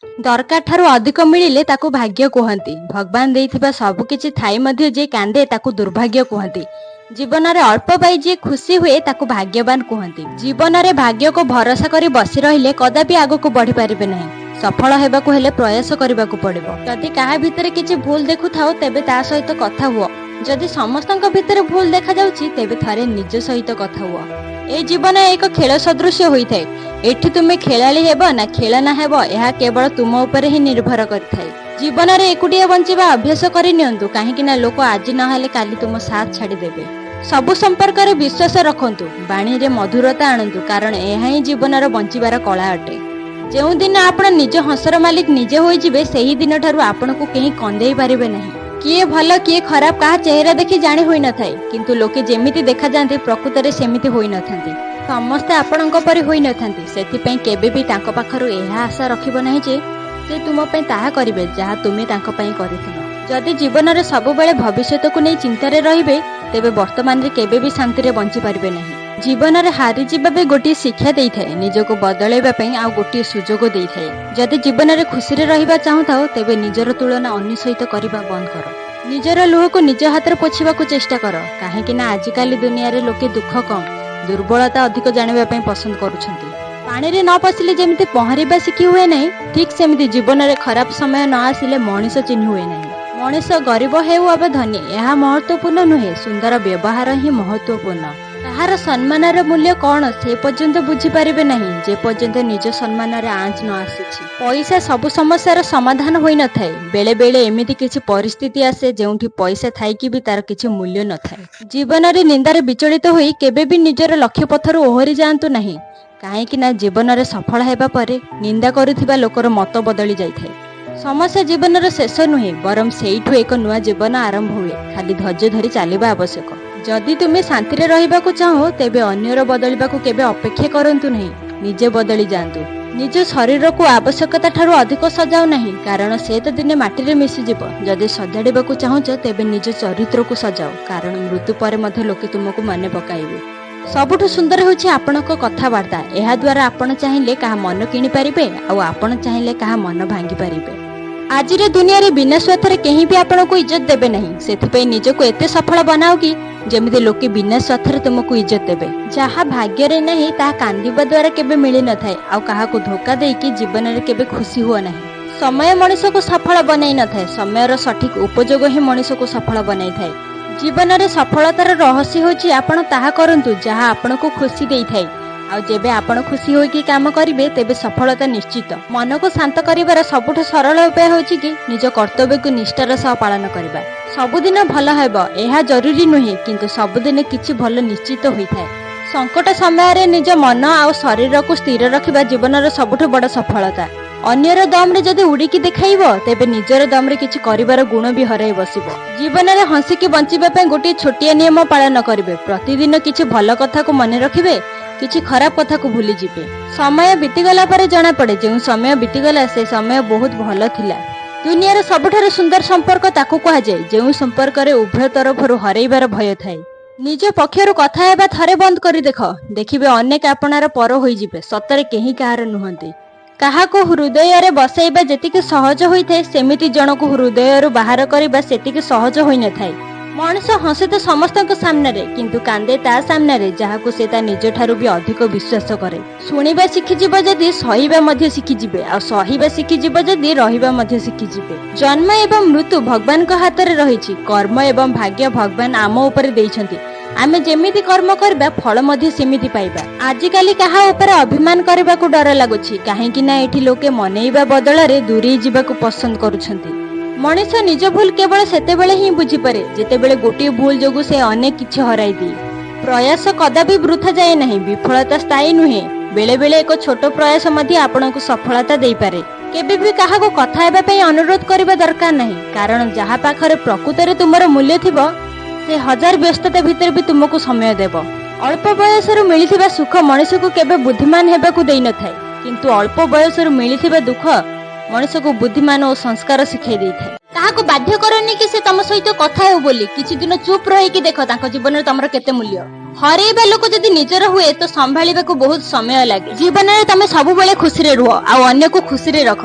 ଦରକାର ଠାରୁ ଅଧିକ ମିଳିଲେ ତାକୁ ଭାଗ୍ୟ କୁହନ୍ତି। ଭଗବାନ ଦେଇଥିବା ସବୁକିଛି ଥାଇ ମଧ୍ୟ ଯିଏ କାନ୍ଦେ, ତାକୁ ଦୁର୍ଭାଗ୍ୟ କୁହନ୍ତି। ଜୀବନରେ ଅଳ୍ପ ପାଇ ଯିଏ ଖୁସି ହୁଏ, ତାକୁ ଭାଗ୍ୟବାନ କୁହନ୍ତି। ଜୀବନରେ ଭାଗ୍ୟକୁ ଭରସା କରି ବସି ରହିଲେ କଦାପି ଆଗକୁ ବଢିପାରିବେ ନାହିଁ। ସଫଳ ହେବାକୁ ହେଲେ ପ୍ରୟାସ କରିବାକୁ ପଡିବ। ଯଦି କାହା ଭିତରେ କିଛି ଭୁଲ ଦେଖୁଥାଅ, ତେବେ ତା ସହିତ କଥା ହୁଅ। ଯଦି ସମସ୍ତଙ୍କ ଭିତରେ ଭୁଲ ଦେଖାଯାଉଛି, ତେବେ ଥରେ ନିଜ ସହିତ କଥା ହୁଅ। ଏ ଜୀବନ ଏକ ଖେଳ ସଦୃଶ୍ୟ ହୋଇଥାଏ। ଏଠି ତୁମେ ଖେଳାଳି ହେବ ନା ଖେଳନା ହେବ, ଏହା କେବଳ ତୁମ ଉପରେ ହିଁ ନିର୍ଭର କରିଥାଏ। ଜୀବନରେ ଏକୁଟିଆ ବଞ୍ଚିବା ଅଭ୍ୟାସ କରିନିଅନ୍ତୁ, କାହିଁକି ନା ଲୋକ ଆଜି ନହେଲେ କାଲି ତୁମ ସାଥ ଛାଡ଼ିଦେବେ। ସବୁ ସମ୍ପର୍କରେ ବିଶ୍ୱାସ ରଖନ୍ତୁ, ବାଣୀରେ ମଧୁରତା ଆଣନ୍ତୁ, କାରଣ ଏହା ହିଁ ଜୀବନର ବଞ୍ଚିବାର କଳା ଅଟେ। ଯେଉଁଦିନ ଆପଣ ନିଜ ହସର ମାଲିକ ନିଜେ ହୋଇଯିବେ, ସେହି ଦିନଠାରୁ ଆପଣଙ୍କୁ କେହି କନ୍ଦେଇ ପାରିବେ ନାହିଁ। କିଏ ଭଲ, କିଏ ଖରାପ, କାହା ଚେହେରା ଦେଖି ଜାଣି ହୋଇନଥାଏ। କିନ୍ତୁ ଲୋକେ ଯେମିତି ଦେଖାଯାଆନ୍ତି, ପ୍ରକୃତରେ ସେମିତି ହୋଇନଥାନ୍ତି। ସମସ୍ତେ ଆପଣଙ୍କ ପରି ହୋଇନଥାନ୍ତି। ସେଥିପାଇଁ କେବେ ବି ତାଙ୍କ ପାଖରୁ ଏହା ଆଶା ରଖିବ ନାହିଁ ଯେ ସେ ତୁମ ପାଇଁ ତାହା କରିବେ, ଯାହା ତୁମେ ତାଙ୍କ ପାଇଁ କରିଥିଲ। ଯଦି ଜୀବନରେ ସବୁବେଳେ ଭବିଷ୍ୟତକୁ ନେଇ ଚିନ୍ତାରେ ରହିବେ, ତେବେ ବର୍ତ୍ତମାନରେ କେବେ ବି ଶାନ୍ତିରେ ବଞ୍ଚି ପାରିବେ ନାହିଁ। ଜୀବନରେ ହାରିଯିବା ବି ଗୋଟିଏ ଶିକ୍ଷା ଦେଇଥାଏ, ନିଜକୁ ବଦଳାଇବା ପାଇଁ ଆଉ ଗୋଟିଏ ସୁଯୋଗ ଦେଇଥାଏ। ଯଦି ଜୀବନରେ ଖୁସିରେ ରହିବା ଚାହୁଁଥାଅ, ତେବେ ନିଜର ତୁଳନା ଅନ୍ୟ ସହିତ କରିବା ବନ୍ଦ କର। ନିଜର ଲୁହକୁ ନିଜ ହାତରେ ପୋଛିବାକୁ ଚେଷ୍ଟା କର, କାହିଁକି ନା ଆଜିକାଲି ଦୁନିଆରେ ଲୋକେ ଦୁଃଖ କମ୍, ଦୁର୍ବଳତା ଅଧିକ ଜାଣିବା ପାଇଁ ପସନ୍ଦ କରୁଛନ୍ତି। ପାଣିରେ ନ ପଶିଲେ ଯେମିତି ପହଁରିବା ଶିଖି ହୁଏ ନାହିଁ, ଠିକ୍ ସେମିତି ଜୀବନରେ ଖରାପ ସମୟ ନ ଆସିଲେ ମଣିଷ ଚିହ୍ନି ହୁଏ ନାହିଁ। ମଣିଷ ଗରିବ ହେଉ ଅବା ଧନୀ, ଏହା ମହତ୍ୱପୂର୍ଣ୍ଣ ନୁହେଁ, ସୁନ୍ଦର ବ୍ୟବହାର ହିଁ ମହତ୍ୱପୂର୍ଣ୍ଣ। କାହାର ସମ୍ମାନର ମୂଲ୍ୟ କଣ, ସେ ପର୍ଯ୍ୟନ୍ତ ବୁଝିପାରିବେ ନାହିଁ, ଯେ ପର୍ଯ୍ୟନ୍ତ ନିଜ ସମ୍ମାନରେ ଆଞ୍ଚ ନ ଆସିଛି। ପଇସା ସବୁ ସମସ୍ୟାର ସମାଧାନ ହୋଇନଥାଏ। ବେଳେ ବେଳେ ଏମିତି କିଛି ପରିସ୍ଥିତି ଆସେ, ଯେଉଁଠି ପଇସା ଥାଇକି ବି ତାର କିଛି ମୂଲ୍ୟ ନଥାଏ। ଜୀବନରେ ନିନ୍ଦାରେ ବିଚଳିତ ହୋଇ କେବେ ବି ନିଜର ଲକ୍ଷ୍ୟ ପଥରୁ ଓହରି ଯାଆନ୍ତୁ ନାହିଁ, କାହିଁକି ନା ଜୀବନରେ ସଫଳ ହେବା ପରେ ନିନ୍ଦା କରୁଥିବା ଲୋକର ମତ ବଦଳି ଯାଇଥାଏ। ସମସ୍ୟା ଜୀବନର ଶେଷ ନୁହେଁ, ବରଂ ସେଇଠୁ ଏକ ନୂଆ ଜୀବନ ଆରମ୍ଭ ହୁଏ। ଖାଲି ଧୈର୍ଯ୍ୟ ଧରି ଚାଲିବା ଆବଶ୍ୟକ। ଯଦି ତୁମେ ଶାନ୍ତିରେ ରହିବାକୁ ଚାହଁ, ତେବେ ଅନ୍ୟର ବଦଳିବାକୁ କେବେ ଅପେକ୍ଷା କରନ୍ତୁ ନାହିଁ, ନିଜେ ବଦଳି ଯାଆନ୍ତୁ। ନିଜ ଶରୀରକୁ ଆବଶ୍ୟକତା ଠାରୁ ଅଧିକ ସଜାଅ ନାହିଁ, କାରଣ ସେ ତ ଦିନେ ମାଟିରେ ମିଶିଯିବ। ଯଦି ସଜାଡ଼ିବାକୁ ଚାହୁଁଛ, ତେବେ ନିଜ ଚରିତ୍ରକୁ ସଜାଅ, କାରଣ ମୃତ୍ୟୁ ପରେ ମଧ୍ୟ ଲୋକେ ତୁମକୁ ମନେ ପକାଇବେ। ସବୁଠୁ ସୁନ୍ଦର ହେଉଛି ଆପଣଙ୍କ କଥାବାର୍ତ୍ତା। ଏହା ଦ୍ୱାରା ଆପଣ ଚାହିଁଲେ କାହା ମନ କିଣିପାରିବେ ଆଉ ଆପଣ ଚାହିଁଲେ କାହା ମନ ଭାଙ୍ଗି ପାରିବେ। ଆଜିର ଦୁନିଆରେ ବିନା ସ୍ୱାର୍ଥରେ କେହି ବି ଆପଣଙ୍କୁ ଇଜ୍ଜତ ଦେବେ ନାହିଁ। ସେଥିପାଇଁ ନିଜକୁ ଏତେ ସଫଳ ବନାଅ କି ଯେମିତି ଲୋକେ ବିନା ସ୍ୱାର୍ଥରେ ତୁମକୁ ଇଜ୍ଜତ ଦେବେ। ଯାହା ଭାଗ୍ୟରେ ନାହିଁ, ତାହା କାନ୍ଦିବା ଦ୍ୱାରା କେବେ ମିଳିନଥାଏ। ଆଉ କାହାକୁ ଧୋକା ଦେଇକି ଜୀବନରେ କେବେ ଖୁସି ହୁଅ ନାହିଁ। ସମୟ ମଣିଷକୁ ସଫଳ ବନାଇ ନଥାଏ, ସମୟର ସଠିକ ଉପଯୋଗ ହିଁ ମଣିଷକୁ ସଫଳ ବନାଇଥାଏ। ଜୀବନରେ ସଫଳତାର ରହସ୍ୟ ହେଉଛି, ଆପଣ ତାହା କରନ୍ତୁ ଯାହା ଆପଣଙ୍କୁ ଖୁସି ଦେଇଥାଏ। ଆଉ ଯେବେ ଆପଣ ଖୁସି ହୋଇକି କାମ କରିବେ, ତେବେ ସଫଳତା ନିଶ୍ଚିତ। ମନକୁ ଶାନ୍ତ କରିବାର ସବୁଠୁ ସରଳ ଉପାୟ ହେଉଛି କି ନିଜ କର୍ତ୍ତବ୍ୟକୁ ନିଷ୍ଠାର ସହ ପାଳନ କରିବା। ସବୁଦିନ ଭଲ ହେବ, ଏହା ଜରୁରୀ ନୁହେଁ, କିନ୍ତୁ ସବୁଦିନ କିଛି ଭଲ ନିଶ୍ଚିତ ହୋଇଥାଏ। ସଙ୍କଟ ସମୟରେ ନିଜ ମନ ଆଉ ଶରୀରକୁ ସ୍ଥିର ରଖିବା ଜୀବନର ସବୁଠୁ ବଡ଼ ସଫଳତା। ଅନ୍ୟର ଦମରେ ଯଦି ଉଡ଼ିକି ଦେଖାଇବ, ତେବେ ନିଜର ଦମରେ କିଛି କରିବାର ଗୁଣ ବି ହରାଇ ବସିବ। ଜୀବନରେ ହସିକି ବଞ୍ଚିବା ପାଇଁ ଗୋଟିଏ ଛୋଟିଆ ନିୟମ ପାଳନ କରିବେ। ପ୍ରତିଦିନ କିଛି ଭଲ କଥାକୁ ମନେ ରଖିବେ, କିଛି ଖରାପ କଥାକୁ ଭୁଲିଯିବେ। ସମୟ ବିତିଗଲା ପରେ ଜଣାପଡେ, ଯେଉଁ ସମୟ ବିତିଗଲା ସେ ସମୟ ବହୁତ ଭଲ ଥିଲା। ଦୁନିଆର ସବୁଠାରୁ ସୁନ୍ଦର ସମ୍ପର୍କ ତାକୁ କୁହାଯାଏ, ଯେଉଁ ସମ୍ପର୍କରେ ଉଭୟ ତରଫରୁ ହରେଇବାର ଭୟ ଥାଏ। ନିଜ ପକ୍ଷରୁ କଥା ହେବା ଥରେ ବନ୍ଦ କରି ଦେଖ, ଦେଖିବେ ଅନେକ ଆପଣାର ପର ହୋଇଯିବେ। ସତରେ କେହି କାହାର ନୁହନ୍ତି। କାହାକୁ ହୃଦୟରେ ବସାଇବା ଯେତିକି ସହଜ ହୋଇଥାଏ, ସେମିତି ଜଣକୁ ହୃଦୟରୁ ବାହାର କରିବା ସେତିକି ସହଜ ହୋଇନଥାଏ। ମଣିଷ ହସେ ତ ସମସ୍ତଙ୍କ ସାମ୍ନାରେ, କିନ୍ତୁ କାନ୍ଦେ ତା ସାମ୍ନାରେ ଯାହାକୁ ସେ ତା ନିଜ ଠାରୁ ବି ଅଧିକ ବିଶ୍ୱାସ କରେ। ଶୁଣିବା ଶିଖିଯିବ ଯଦି, ସହିବା ମଧ୍ୟ ଶିଖିଯିବେ। ଆଉ ସହିବା ଶିଖିଯିବ ଯଦି, ରହିବା ମଧ୍ୟ ଶିଖିଯିବେ। ଜନ୍ମ ଏବଂ ମୃତ୍ୟୁ ଭଗବାନଙ୍କ ହାତରେ ରହିଛି। କର୍ମ ଏବଂ ଭାଗ୍ୟ ଭଗବାନ ଆମ ଉପରେ ଦେଇଛନ୍ତି। ଆମେ ଯେମିତି କର୍ମ କରିବା, ଫଳ ମଧ୍ୟ ସେମିତି ପାଇବା। ଆଜିକାଲି କାହା ଉପରେ ଅଭିମାନ କରିବାକୁ ଡର ଲାଗୁଛି, କାହିଁକି ନା ଏଠି ଲୋକେ ମନେଇବା ବଦଳରେ ଦୂରେଇ ଯିବାକୁ ପସନ୍ଦ କରୁଛନ୍ତି। ମଣିଷ ନିଜ ଭୁଲ କେବଳ ସେତେବେଳେ ହିଁ ବୁଝିପାରେ, ଯେତେବେଳେ ଗୋଟିଏ ଭୁଲ ଯୋଗୁଁ ସେ ଅନେକ କିଛି ହରାଇ ଦିଏ। ପ୍ରୟାସ କଦାପି ବୃଥା ଯାଏ ନାହିଁ। ବିଫଳତା ସ୍ଥାୟୀ ନୁହେଁ। ବେଳେ ବେଳେ ଏକ ଛୋଟ ପ୍ରୟାସ ମଧ୍ୟ ଆପଣଙ୍କୁ ସଫଳତା ଦେଇପାରେ। କେବେ ବି କାହାକୁ କଥା ହେବା ପାଇଁ ଅନୁରୋଧ କରିବା ଦରକାର ନାହିଁ, କାରଣ ଯାହା ପାଖରେ ପ୍ରକୃତରେ ତୁମର ମୂଲ୍ୟ ଥିବ, ସେ ହଜାର ବ୍ୟସ୍ତତା ଭିତରେ ବି ତୁମକୁ ସମୟ ଦେବ। ଅଳ୍ପ ବୟସରୁ ମିଳିଥିବା ସୁଖ ମଣିଷକୁ କେବେ ବୁଦ୍ଧିମାନ ହେବାକୁ ଦେଇନଥାଏ, କିନ୍ତୁ ଅଳ୍ପ ବୟସରୁ ମିଳିଥିବା ଦୁଃଖ ମଣିଷକୁ ବୁଦ୍ଧିମାନ ଓ ସଂସ୍କାର ଶିଖାଇ ଦେଇଥାଏ। କାହାକୁ ବାଧ୍ୟ କରନି କି ସେ ତମ ସହିତ କଥା ହେଉ ବୋଲି। କିଛି ଦିନ ଚୁପ୍ ରହିକି ଦେଖ, ତାଙ୍କ ଜୀବନରେ ତମର କେତେ ମୂଲ୍ୟ। ହରେଇବା ଲୋକ ଯଦି ନିଜର ହୁଏ, ତ ସମ୍ଭାଳିବାକୁ ବହୁତ ସମୟ ଲାଗେ। ଜୀବନରେ ତମେ ସବୁବେଳେ ଖୁସିରେ ରୁହ ଆଉ ଅନ୍ୟକୁ ଖୁସିରେ ରଖ।